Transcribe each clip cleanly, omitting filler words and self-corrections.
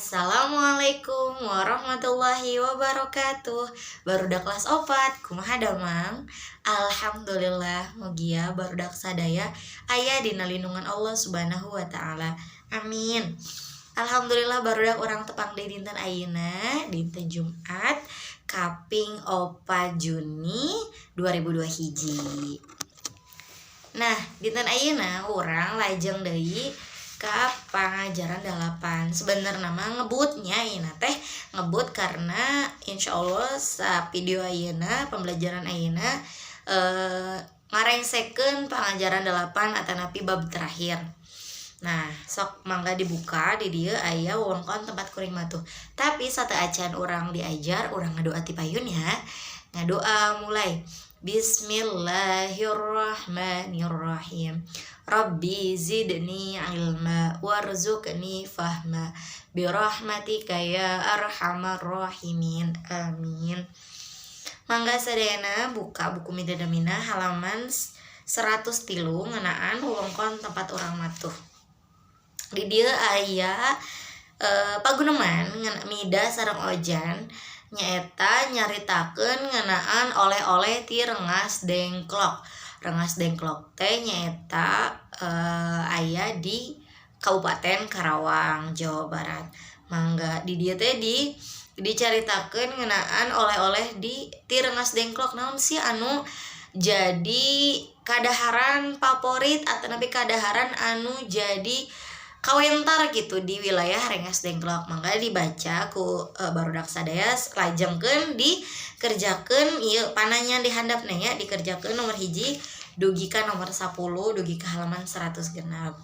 Assalamualaikum warahmatullahi wabarakatuh. Barudak kelas 4, kumaha damang? Alhamdulillah, mugia barudak sadaya aya dina lindungan Allah Subhanahu wa Ta'ala. Amin. Alhamdulillah, barudak, urang tepang deui dinten ayeuna, dinten Jumat kaping 4 Juni 2002 hiji. Nah, dinten ayeuna urang lajeng deui ka pangajaran 8. Sebenarnya mah ngebutnya ayeuna teh, ngebut karena insya Allah sa video ayeuna, pembelajaran ayeuna, ngarengsekeun pangajaran 8 atanapi bab terakhir. Nah, sok mangga dibuka, di dieu aya wewengkon tempat kuring matuh. Tapi sateuacan urang diajar, urang ngadoa ti payun ya. Ngadoa mulai. Bismillahirrahmanirrahim. Rabbi zidni ilma warzuqni fahma birahmatika ya arhamar rahimin. Amin. Mangga sadayana buka buku Midadamina halaman 103 ngeunaan wewengkon tempat urang matuh. Di dieu aya paguneman Mida sareng Ojan, nyaeta nyaritakeun ngeunaan oleh-oleh ti Rengas Dengklok. Rengas Dengklok teh nyaeta aya di Kabupaten Karawang, Jawa Barat. Mangga di dieu teh dicaritakeun ngeunaan oleh-oleh ti Rengas Dengklok. Naon sih anu jadi kadaharan favorit atanapi kadaharan anu jadi kawentar gitu di wilayah Rengas Dengklok? Mangga dibaca ku barudak sadaya, lajengkeun dikerjakeun ieu pananya di handapna nya, dikerjakeun nomor 1 dugi ka nomor 10, dugi ka halaman 100 genap.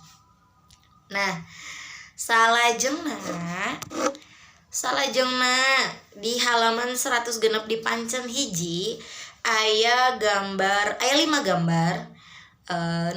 Nah, salajengna di halaman 100 genep di pancen 1 aya gambar, aya 5 gambar,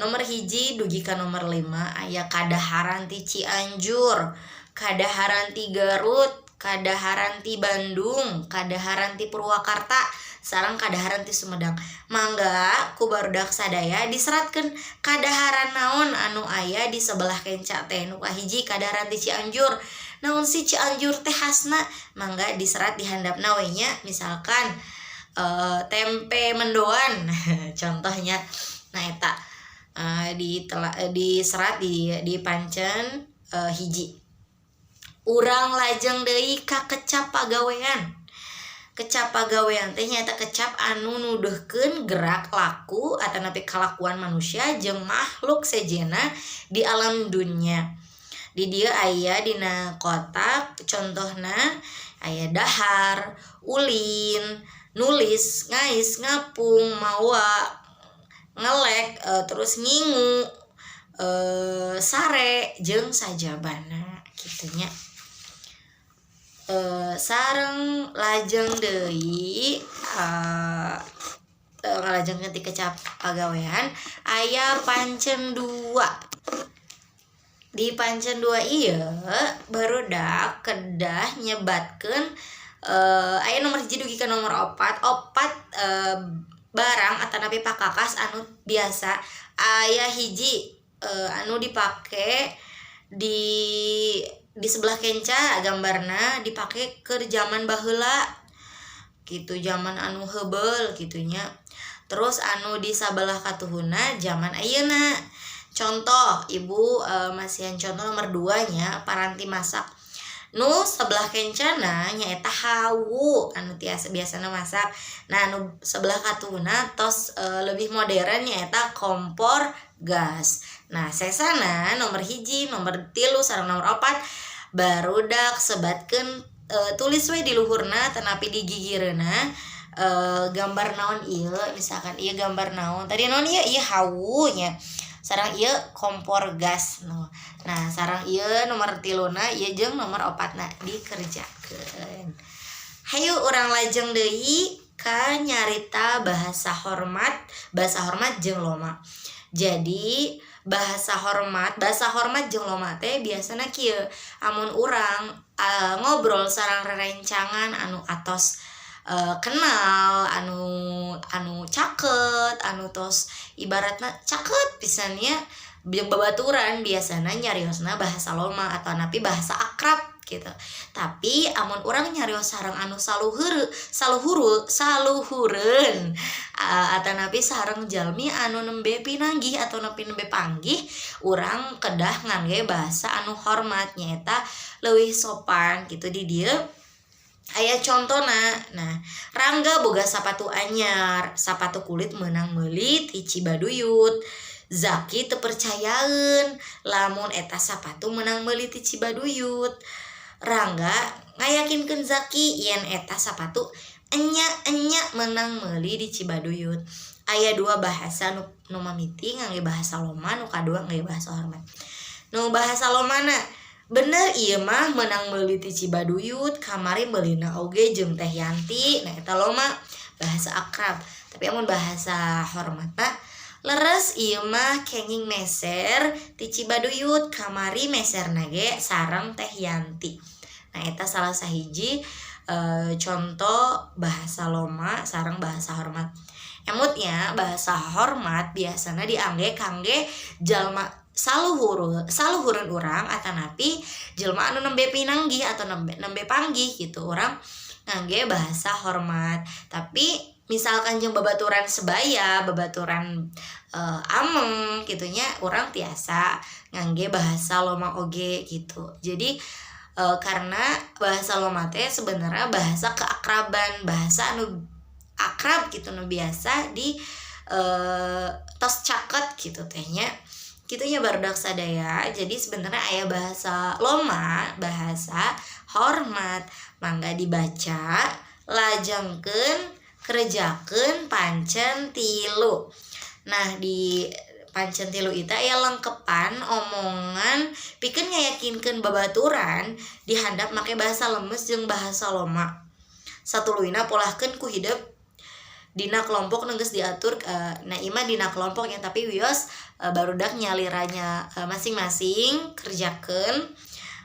nomor 1 dugi ka nomor 5. Aya kadaharan ti Cianjur, kadaharan ti Garut, kadaharan ti Bandung, kadaharan ti Purwakarta, sareng kadaharan ti Sumedang. Mangga ku barudak sadaya diseratkeun kadaharan naon anu aya di sebelah kenca teh. Nu kahiji kadaharan ti Cianjur, naon sih Cianjur teh khasna? Mangga diserat di handapna we nya, misalkan tempe mendoan contohnya. Nah, eta diserat di pancen 1. Urang lajeng deui ka kecap pagawean. Kecap pagawean teh nyaeta kecap anu nuduhkeun gerak laku atanapi kalakuan manusia jeung makhluk sejenna di alam dunya. Di dieu aya dina kotak contohna aya dahar, ulin, nulis, ngais, ngapung, mawa, ngelek, terus ngingu, sare jeung sajabana kitu nya. Sareng lajeng deui ngalajengkeun ti kecap pagawean aya pancen 2. Di pancen 2 ieu barudak kedah nyebatkeun, aya nomor 1 dugi ka nomor 4, opat barang atanapi pakakas anu biasa aya hiji anu dipake di sebelah kenca gambarna, dipake keur zaman baheula gitu, zaman anu heubeul kitu nya. Terus anu di sabelah katuhuna zaman ayeuna. Contoh ibu masihan contoh nomor 2 nya, paranti masak. Nu sebelah kencana nyaeta hawu anu tiasa biasana masak. Nah, nu sebelah katuhuna tos lebih modern, nyaeta kompor gas. Nah, sesana nomor 1, nomor 3, sareng nomor 4 barudak sebatkeun, tulis we di luhurna atanapi di gigireunna gambar naon ieu. Misalkan ieu gambar naon tadi, naon ieu? Ieu hawu nya, sareng ieu kompor gas. Nah, sareng ieu nomor 3na ieu jeung nomor 4na dikerjakeun. Hayu urang lajeng deui ka nyarita bahasa hormat, bahasa hormat jeung loma. Jadi bahasa hormat jeung loma teh biasana kieu: amun urang ngobrol sareng rerencangan anu atos kenal, anu anu caket, anu tos ibaratna caket pisan nya jeung babaturan, biasana nyariosna bahasa loma atanapi bahasa akrab. gitu. Tapi amun urang nyarios sareng anu saluhur saluhuru saluhureun atanapi sareng jalmi anu nembe pinanggih atau nembe panggih, urang kedah ngangge bahasa anu hormat, nyaeta leuwih sopan gitu. Di dieu aya contona. Nah, Rangga boga sapatu anyar, sapatu kulit menang meuli ti Cibaduyut. Zaki teu percayaeun lamun eta sapatu menang meuli ti Cibaduyut. Rangga ngayakinkeun Zaki yen eta sapatu enya-enya menang meuli di Cibaduyut. Aya dua bahasa, nu mamiti ngangge bahasa loma, nu kadua ngangge bahasa hormat. Nu bahasa lomana, "Bener ieu mah menang meuli ti Cibaduyut, kamari meulina oge jeung Teh Yanti." Nah, eta loma, bahasa akrab. Tapi amun bahasa hormatna, "Leres, ieu mah kenging meser ti Cibaduyut, kamari meserna ge sareng Teh Yanti." Nah, eta salah sahiji contoh bahasa loma sareng bahasa hormat. Emutnya, bahasa hormat biasana diangge kangge jalma saluhur saluhureun urang atanapi jelma anu nembe pinanggih atau nembe nembe panggih gitu, urang ngangge bahasa hormat. Tapi misalkan jeung babaturan sebaya, babaturan ameng gitu nya, urang tiasa ngangge bahasa loma oge gitu. Jadi karena bahasa loma teh sebenarnya bahasa keakraban, bahasa anu akrab gitu, nu biasa di tos caket gitu teh nya, kitu nya, barudak sadaya. Jadi sebenarnya aya bahasa loma, bahasa hormat. Mangga dibaca, lajengkeun kerjakeun pancen 3. Nah, di pancen 3 itu aya lengkepan omongan pikeun ngayakinkeun babaturan dihandap make bahasa lemes jeung bahasa loma. Satuluyna polahkeun ku hidep dina kelompok nu geus diatur. Nah, ieu mah dina kelompoknya, tapi wios barudak nyaliranya masing-masing kerjakeun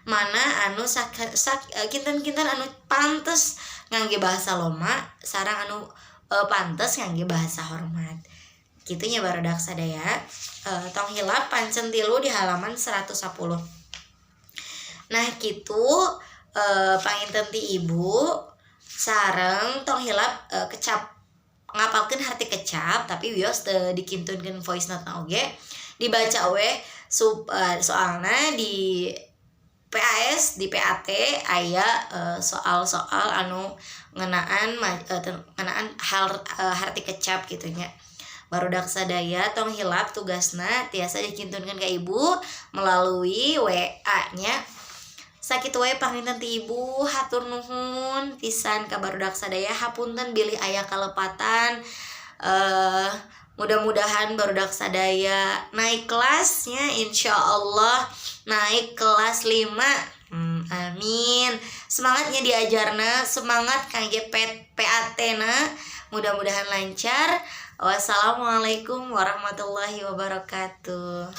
mana anu sak, sak kinten-kinten anu pantes ngangge bahasa loma sareng anu pantes ngangge bahasa hormat kitu nya, barudak sadaya. Tong hilap pancen 3 di halaman 110. Nah, kitu panginten ti ibu. Sareng tong hilap kecap, ngapalkeun harti kecap. Tapi wios teu dikintunkeun voice note na oge, dibaca we soalna di PAS, di PAT aya soal-soal anu ngeunaan ngeunaan hal harti kecap gitu nya, barudak sadaya. Tong hilap tugasna tiasa dikintunkeun ka ibu melalui WA nya. Sakitu wae panginten ti ibu. Hatur nuhun pisan ka barudak sadaya, hapunten bilih aya kalepatan. Mudah-mudahan barudak sadaya naik kelasnya, insyaallah naik kelas 5. Amin. Semangatnya diajarna, semangat kangge PAT na, mudah-mudahan lancar. Wassalamualaikum warahmatullahi wabarakatuh.